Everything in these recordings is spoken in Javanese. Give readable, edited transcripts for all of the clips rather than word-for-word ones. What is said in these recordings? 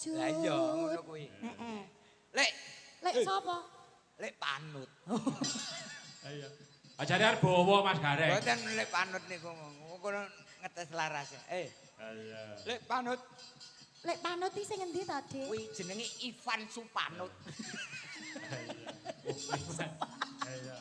Wujud. Lah iya ngono kuwi. Heeh. Lek, Lek sapa? Lek panut. Iya. Ajare arep bawa Mas Gareng. Mboten lek panut niku ngono ngetes laras. Eh, Iya. lek panut Lek panut iki sing endi to, Dik? kuwi jenenge Ivan Supanut. Iya.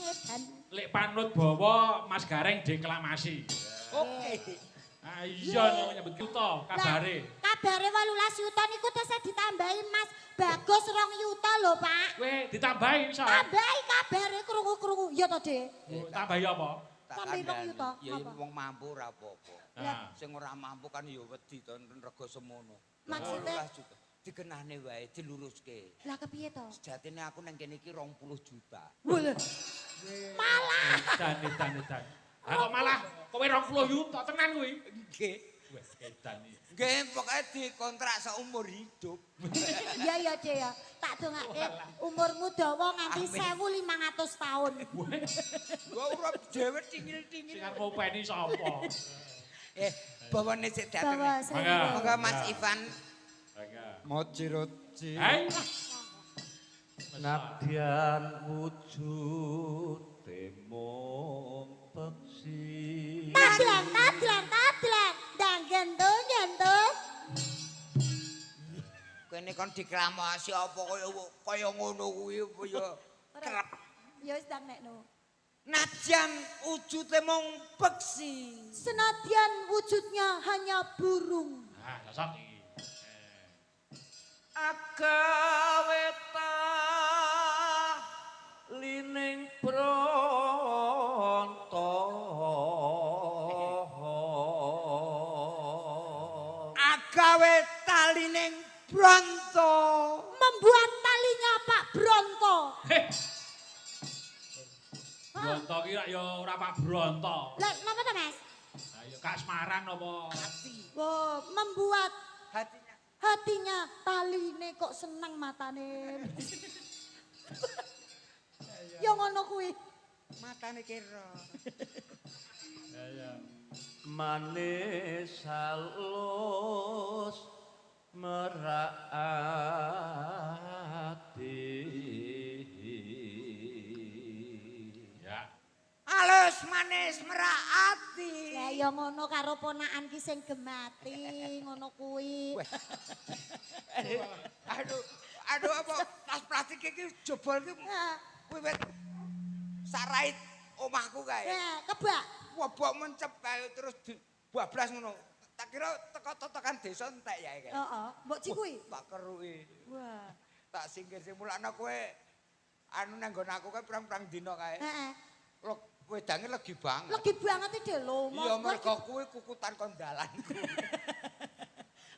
Edan. Lek panut bawa Mas Gareng deklamasi. Oke. Ah iya nyebut yuta kabare. Kabare 18 yuta niku tesih ditambahi Mas Bagus 2 yuta lho, Pak. Kowe ditambahi iso. Tambahi kabare krungu-krungu. Iya to, Dik? Oh, tambahi apa? Tak Tambahi rong kandhani. yuta, Ya apa? wong mampu ora apa-apa. Nah. Sing ora mampu kan ya wedi to rega semono. Maksudnya? 18 juta. Digenahne wae, diluruske. Lah kepiye to? Sejatine aku nang kene iki 20 juta. Walah. Malah. Edan, edan, edan. Ah kok malah kowe 20 yuta tenan kuwi. Nggih. Wes edan iki. Nggih, pokoke dikontrak seumur hidup. Iya ya, Dik ya. Tak dongake umurmu dawa nganti Amin. 1500 tahun. Gua ora dhewe tingil-tingil. Sing arep ngopeni sapa? Eh, bawane sik diatur. Bawa sing. Mangga. Monggo Mas Ivan. Mangga. Moji-roji Hai. nadyan wujud mung peksi. Tadlan, tadlan, tadlan. Ndang gentung, gentung. Kene kon deklamasi apa kaya kaya ngono kuwi apa ya kerep. Ya wis ndang nekno. Nadyan wujute mung peksi. Senadyan wujudnya hanya burung. Ah, sosok iki. Agawe lining bronto. Agawe talining Bronto. Membuat talinya Pak Bronto. Heh. Bronto ki rak ya ora Pak Bronto. Lah napa to, Mas? Lah ya kasmaran apa? Hati. Wah, membuat Hatinya. hatinya taline kok seneng matane. Ya ngono kuwi. Matane kira. Iya. Manis halus merak ati. Ya. Halus manis merak ati. Lah ya ngono karo ponakan ki sing gemati ngono kuwi. Weh. Aduh, aduh apa tas plastik iki jebol iki Nah, wiwit sarait omahku kae. nah, kebak. Wabak mencep kae terus di bablas ngono. Tak kira teko totokan desa entek ya kae. Heeh, mbok cikui. Tak keruki. Wah. Tak singkir sing mulakno kowe anu nang nggon aku kae pirang-pirang dina kae. Heeh. Lek wedange legi banget. Legi banget iki lho. Iya mergo kuwi kukutan kon dalanku.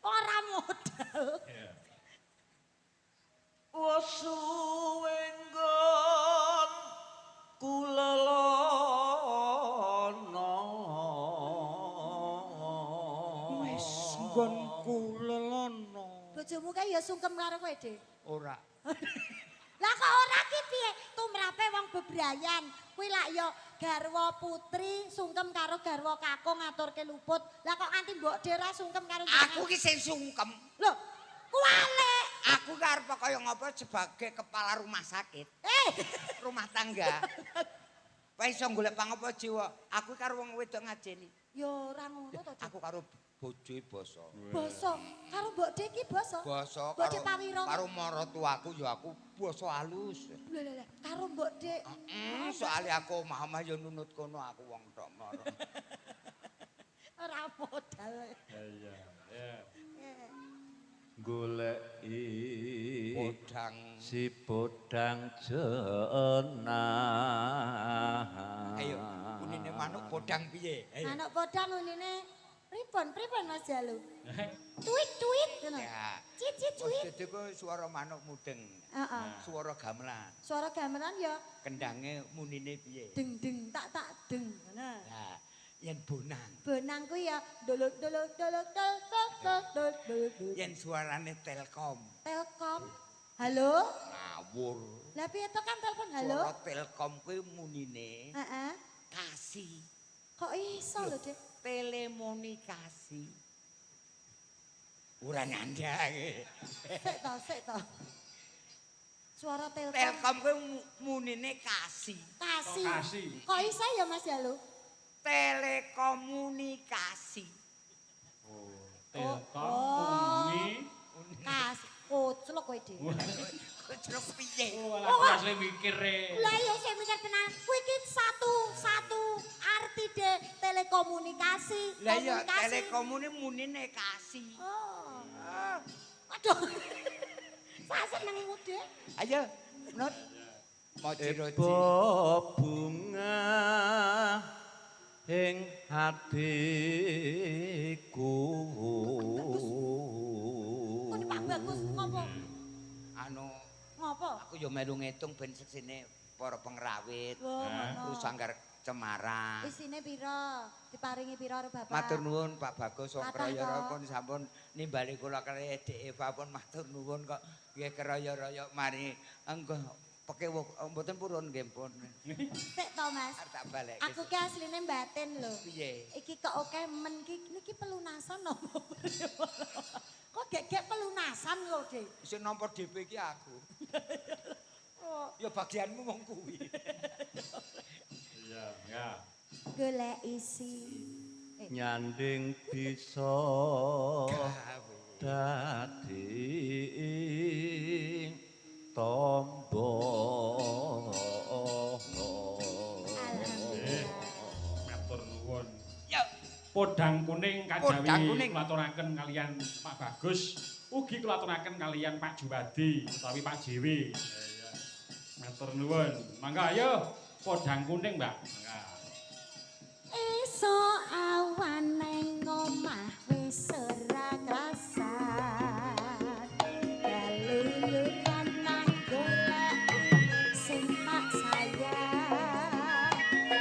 Ora modal. Iya. Wes suwe nggon kulelono. Wis nggonku lelono. Bojomu kae ya sungkem karo kowe, Dik. Ora. Lah kok ora ki piye? Tumrape wong bebrayan. Kuwi lak ya garwa putri sungkem karo garwa kakung ngaturke luput. Lah kok nganti mbok dera sungkem karo jenengan? Aku ki sing sungkem. Lho, kuwalik. Aku ki arep kaya ngopo sebagai kepala rumah sakit, Eh, rumah tangga. Wae iso golek pangopo jiwa. Aku karo wong wedok ngajeni. ya ora ngono to, Dik. Aku karo bojoe basa. Basa karo mbok Dik ki basa. Basa Mbok Dik karo Pawiro. karo maratuaku ya aku basa halus. Lho lho lho, karo mbok Dik. Soale aku omah-omah ya nunut kono aku wong tok moro. Ora modal. Iya. Iya. Goleki Podang. si podang jenah. Ayo, unine manuk podang piye? Ayo. Manuk podang unine pripun pripun Mas Jalu? Tuit tuit ngono. Ya. Cit cit cuit. Dadi ku suara manuk mudeng. Heeh. Suara gamelan. Suara gamelan ya Kendange munine piye? deng deng tak tak deng ngono. Lah, yen bonang. Bonang kuwi ya dolok dolok dolok dol dol dol dol dol dol. Yen suarane Telkom. Telkom. Halo? Ngawur. Lah piye to kan telepon halo? Suara Telkom kuwi munine Heeh. kasih. Kok iso lho, Dik? Telemonikasi. Ora nyandake. Sik to, sik to. Suara Telkom. Telkom kuwi munine kasih. Kasih. Kasih. Kok iso ya Mas Jalu? Telekomunikasi. Oh, Telkom Oh. Umi. Kasih. Koclok kowe dhewe. Koclok piye? Oh, alah aku asli mikir e. Lah ya sing mikir tenan, kuwi iki satu arti de telekomunikasi. Lah iya komunikasi. telekomune munine kasih. Oh. Ah, Aduh. Sak senengmu, Dek. ayo, Nut. Moji-roji. Ebo bunga ing atiku. Kok Pak Bagus ngopo? Anu, Ngopo? aku yo melu ngitung ben seksine para pengrawit. Wah, ngono. Terus sanggar cemara. Isine pira? Diparingi pira karo Bapak? Matur nuwun Pak Bagus wong Kathah kraya to. pun sampun nimbali kula kalih Dik Eva pun matur nuwun kok nggih kraya-raya mari engko pekewuh mboten purun nggih pun. Sik to, Mas. Arep tak balekke. Aku ki asline batin lho. Piye? Iki kok oke men ki niki pelunasan nopo? Kok gek-gek pelunasan lho, Dik. Sing nampa DP iki aku. Oh, Ya bagianmu mung kuwi. Iya, ya. golek isi. Eh, Nyanding bisa Gawe. dadi tombo. Alhamdulillah. Matur nuwun. Ya, Podang kuning Podang kajawi kuning. kula aturaken kaliyan Pak Bagus, ugi kula aturaken kaliyan Pak Juwadi utawi Pak Jewi. Iya. Matur nuwun. Mangga ayo podang kuning, Mbak. Mangga. Esuk awan neng omah wis ora krasan. Keluyuran nang golek sing tak sayang.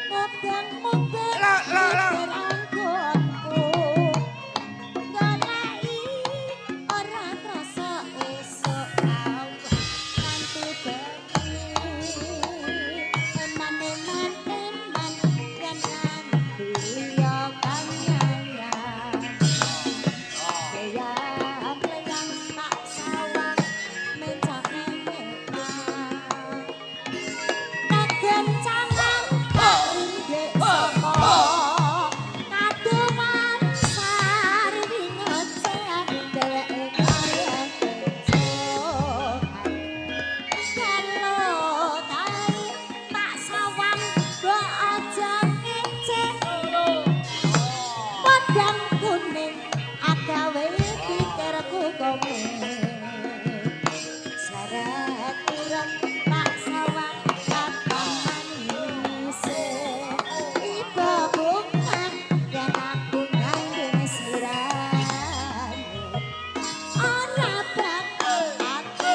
Mubeng-mubeng Lah, lah, lah. mikir anggonku. Goleki ora krasa esuk awan nganti bengi. Eman-eman eman yen nganti liya kang nyayang. Kleyang-kleyang tak sawang mencak menyekang. Kegencangan ringgit saka kaduman sarwi ngecek dheweke kaya kecohan. Galo kae tak sawang mbok aja ngecek. Podang kuning agawe pikirku kowe. Seret urung tak sawang kapan manise. Iba bunga yen aku nyanding sliramu. Ora bakal aku